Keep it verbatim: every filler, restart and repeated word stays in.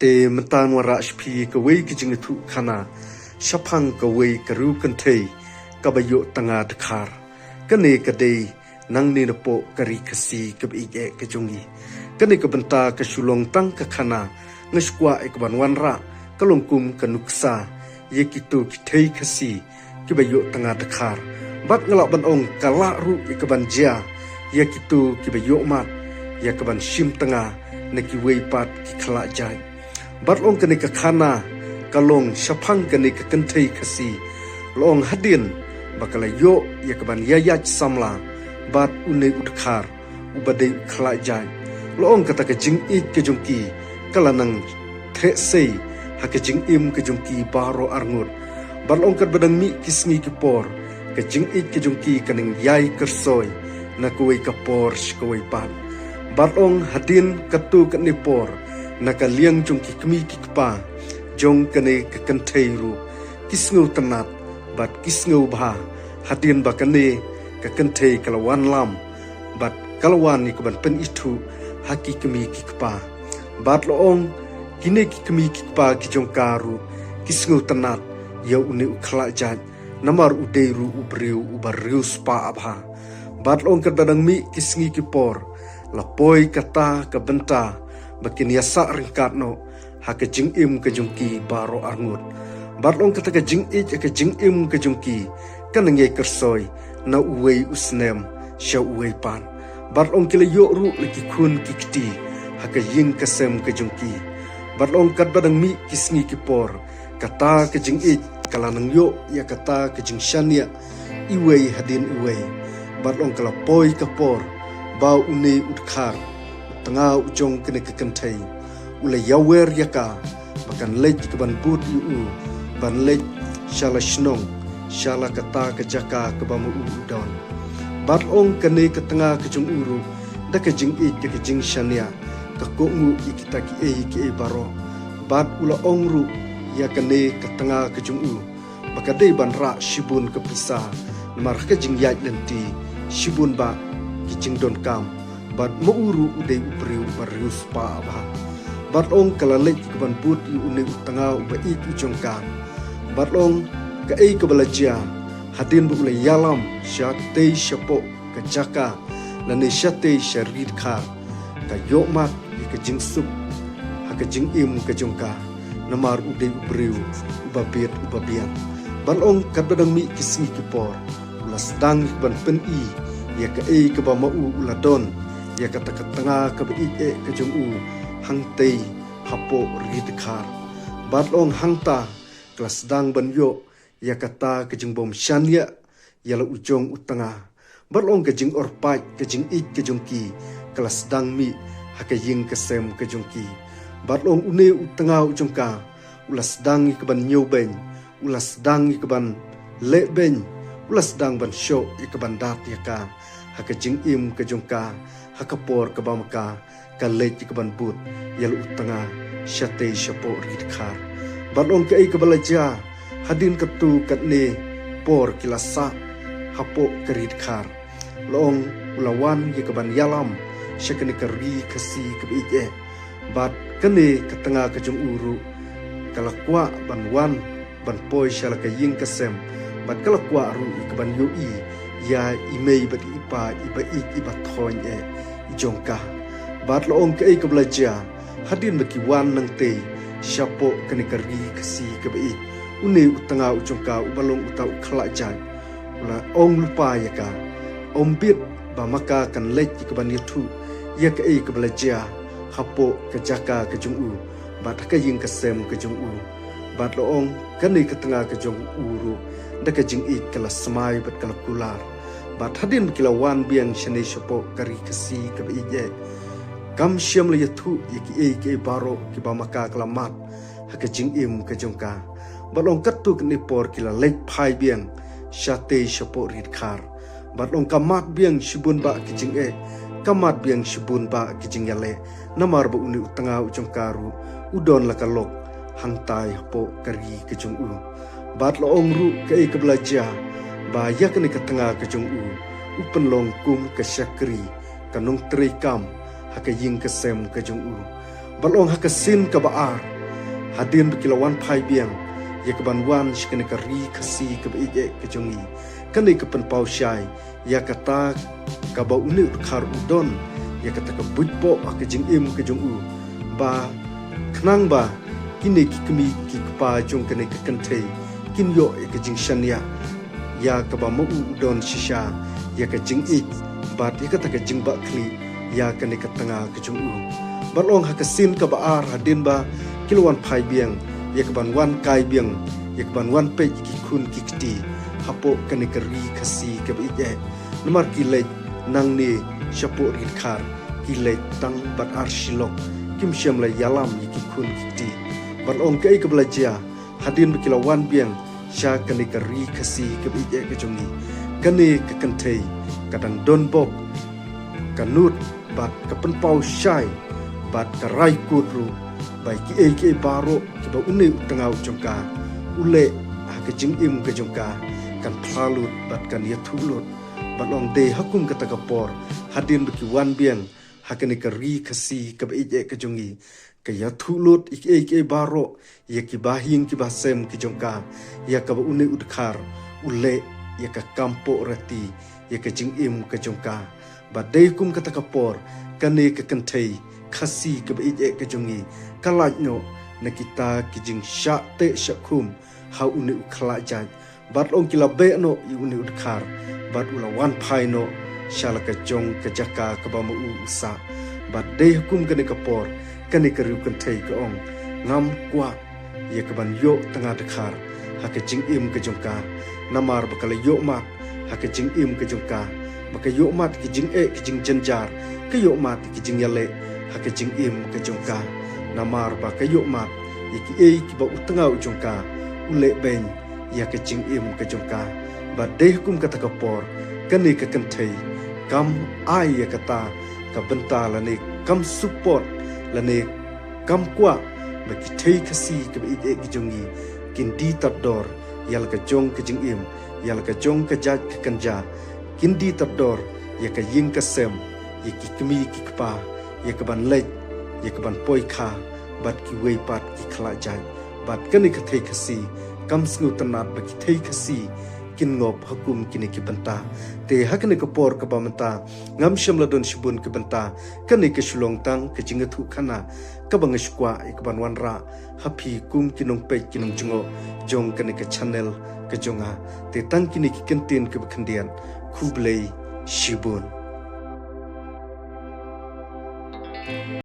Te mynta ngan wanrah sha phi kawei ka jingïathuhkhana shaphang kawei ka riew kynthei kaba ïoh tnga dkhar. Kane ka dei nangne napoh ka ri Khasi kaba ïeit eh ka jong ngi. Kane ka bynta ka shu long tang ka khana, nga shu kwah eh ka ban wanrah ka long kum ka nuksa ïa kito ki thei Khasi kiba ïoh tnga dkhar. Bad nga lah ban ong ka lah ruh ïa ka ban jia ïa kito kiba ïoh mad ïa ka ban shim tnga na kiwei pat ki khlad jait. Bad long kane ka khana ka long shaphang kane ka kynthei Khasi. Long hadien ba ka la ïoh ïa ka ban ïaïaid samla bad une u dkhar uba dei u khlad jait. Long kata ka jingïeit ka jong ki ka la nang theh sei ha ka jingim ka jong ki baroh arngut. Bad long katba dang mih ki sngi ki por, ka jingïeit ka jong ki ka nang ïai kyrsoi na kawei ka por sha kawei pat. Bad long hadien kato katne por, na ka liang jong ki kmie ki kpa jong kane ka kynthei ruh, ki sngewtynnat bad ki sngewbha hadien ba kane ka kynthei ka la wanlam bad ka la wan ïa ka ban pynithuh ha ki kmie ki kpa. Bad long kine ki kmie ki kpa ki jong ka ruh ki sngewtynnat ïa une u khlad jait, namar u dei ruh u briew uba riewspah bha. Bad long katba dang mih ki sngi ki por, la poi kata ka bynta ba kin ïasah ryngkat noh ha ka jingim ka jong ki baroh arngut. Bad long kata ka jingïeit ha ka jingim ka jong ki ka nang ïai kyrsoi na uwei u snem sha uwei pat. Bad long ki la ïoh ruh la ki khun ki kti ha ka ïing ka sem ka jong ki. Bad long katba dang mih ki sngi ki por, kata ka jingïeit ka la nang ïoh ïa kata ka jingshaniah iwei hadien iwei. Bad long ka la poi ka por ba une u dkhar, u tnga u jong kane ka kynthei, u la ïawer ïa ka ba kan leit ïa ka ban bud ïa u ban leit sha la shnong, sha la kata ka jaka kaba ma u u don. Bad long kane ka tnga ka jong u ruh, da ka jingïeit da ka jingshaniah, ka kohnguh ïa kita kiei kiei baroh. Bad u la ong ruh ïa kane ka tnga ka jong u ba ka dei ban rah shibun ka pisa, namar ha ka jingïaid lynti shibun bah ki jingdonkam. Bad ma u ruh u dei u briew uba riewspah bha. Bad long ka la leit ïa ka ban bud ïa une u tnga uba ïeit u jong ka. Bad long kaei kaba la jia, hadien ba u la ïalam shatei shapoh ka jaka lane shatei sha ri dkhar, ka ïoh mad ïa ka jingsuk ha ka jingim ka jong ka, namar u dei u briew uba bit uba biang. Bad long katba dang mih ki sngi ki por, u la sdang ïa ka ban pyni ïa kaei kaba ma u u la don ïa kata ka tnga kaba ïeit eh ka jong u hangtei hapoh ri dkhar. Bad long hangta ka la sdang ban ïoh ïa kata ka jingbym shaniah ïa la u jong u tnga. Bad long ka jingorpait ka jingïeit ka jong ki ka la sdang mih ha ka ïing ka sem ka jong ki. Bad long une u tnga u jong ka u la sdang ïa ka ban ñiewbeiñ, u la sdang ïa ka ban lehbeiñ, u la sdang ban shoh ïa ka ban dat ïa ka ha ka jingim ka jong ka, ha ka por kaba ma ka ka leit ïa ka ban bud ïa la u tnga shatei shapoh ri dkhar. Bad long kaei kaba la jia, hadien katto katne por ki la sah hapoh ka ri dkhar, long u la wan ïa ka ban ïalam sha kane ka ri Khasi kaba ïeit eh. Bad kane ka tnga ka jong u ruh ka la kwah ban wan ban poi sha la ka ïing ka sem. Bad ka la kwah ruh ïa ka ban ïohi ïa i mei bad i pa iba ïeit iba thoiñ eh i jong ka. Bad long kaei kaba la jia, hadien ba ki wan nangtei shapoh kane ka ri Khasi kaba ïeit, une u tnga u jong ka uba long uta u khlad jait u la ong lypa ïa ka, ym bit ba ma ka kan leit ïa ka ban ïathuh ïa kaei kaba la jia hapoh ka jaka ka jong u bad ha ka ïing ka sem ka jong u. Bad long kane ka tnga ka jong u ruh, da ka jingïeit ka la smai bad ka la kular. Bad hadien ba ki la wan biang shane shapoh ka ri Khasi kaba ïeit eh, kam shym la ïathuh ïa kiei kiei baroh kiba ma ka ka la mad ha ka jingim ka jong ka. Bad long katto katne por ki la leit phai biang shatei shapoh ri dkhar. Bad long ka mad biang shibun bah ki jingeh, ka mad biang shibun bah ki jingïaleh, namar ba une u tnga u jong ka ruh u don la ka lok hangtai hapoh ka ri ka jong u. Bad long ruh kaei kaba la jia, ba ïa kane ka tnga ka jong u u pynlong kum ka shakri, ka nongtrei kam ha ka ïing ka sem ka jong u. Bad long ha ka sien kaba ar, Hadien ba ki la wan phai biang ïa ka ban wan sha kane ka ri Khasi kaba ïeit eh ka jong ngi, kane ka pynpaw shai ïa kata kaba une u dkhar u don, ïa kata ka buit poh ha ka jingim ka jong u, ba khnang ba kine ki kmie ki kpa jong kane ka kynthei kin ïoh ïa ka jingshaniah ïa kaba ma u u don shisha, ïa ka jingïeit bad ïa kata ka jingbakla ïa kane ka tnga ka jong u. Bad long ha ka sien kaba ar, hadien ba ki la wan phai biang ïa ka ban wan kai biang, ïa ka ban wan peit ïa ki khun ki kti hapoh kane ka ri Khasi kaba ïeit eh, namar ki leit nangne shapoh ri dkhar, ki leit tang bad ar shi lok, kim shym la ïalam ïa ki khun ki kti. Bad long kaei kaba la jia, hadien ba ki la wan biang sha kane ka ri Khasi kaba ïeit eh ka jong ngi, kane ka kynthei ka dang don bok ka nud bad ka pynpaw shai bad ka rai kut ruh ba kiei kiei baroh kiba une u tnga u jong ka u leh ha ka jingim ka jong ka, kan phla lut bad kan ïathuh lut. Bad long dei ha kum kata ka por, hadien ba ki wan biang ha kane ka ri Khasi kaba ïeit eh ka jong ngi, ka ïathuh lut ïa kiei kiei baroh ïa ki bahaïing ki bahasem ki jong ka, ïa kaba une u dkhar u leh ïa ka kam poh rati ïa ka jingim ka jong ka. Bad dei kum kata ka por, kane ka kynthei Khasi kaba ïeit eh ka jong ngi ka lait noh na kita ki jingshah teh shah khum ha une u khlajait. Bad long ki la beh noh ïa une u dkhar bad u la wan phai noh sha la ka jong ka jaka kaba ma u u sah. Bad dei ha kum kane ka por, kane ka riewkynthei ka ong, ngam kwah ïa ka ban ïoh tnga dkhar ha ka jingim ka jong ka, namar ba ka la ïoh mad ha ka jingim ka jong ka, ba ka ïoh mad ki jingeh ki jingjynjar, ka ïoh mad ki jingïaleh ha ka jingim ka jong ka, namar ba ka ïoh mad ïa kiei kiba u tnga u jong ka u leh beiñ ïa ka jingim ka jong ka. Bad dei ha kum kata ka por, kane ka kynthei kam ai ïa kata ka bynta lane kam support lane kam kwah ba ki thei Khasi kaba ïeit eh ki jong ngi kin die tad dor ïa la ka jong ka jingim, ïa la ka jong ka jait ka kynja, kin die tad dor ïa ka ïing ka sem, ïa ki kmie ki kpa, ïa ka ban leit, ïa ka ban poi kha bad kiwei pat ki khlajait. Bad kane ka thei Khasi kam sngewtynnad ba ki thei Khasi kin ngop ha kum kine ki bynta. Te ha kane ka por kaba mynta, ngam shym la don shibun ki bynta, kane ka shu long tang ka jingïathuhkhana kaba nga shu kwah ïa ka ban wanrah ha phi kum ki nongpeit ki nongjngoh jong kane ka channel ka jong nga. Te tang kine ki kyntien kiba khyndiat, khublei shibun.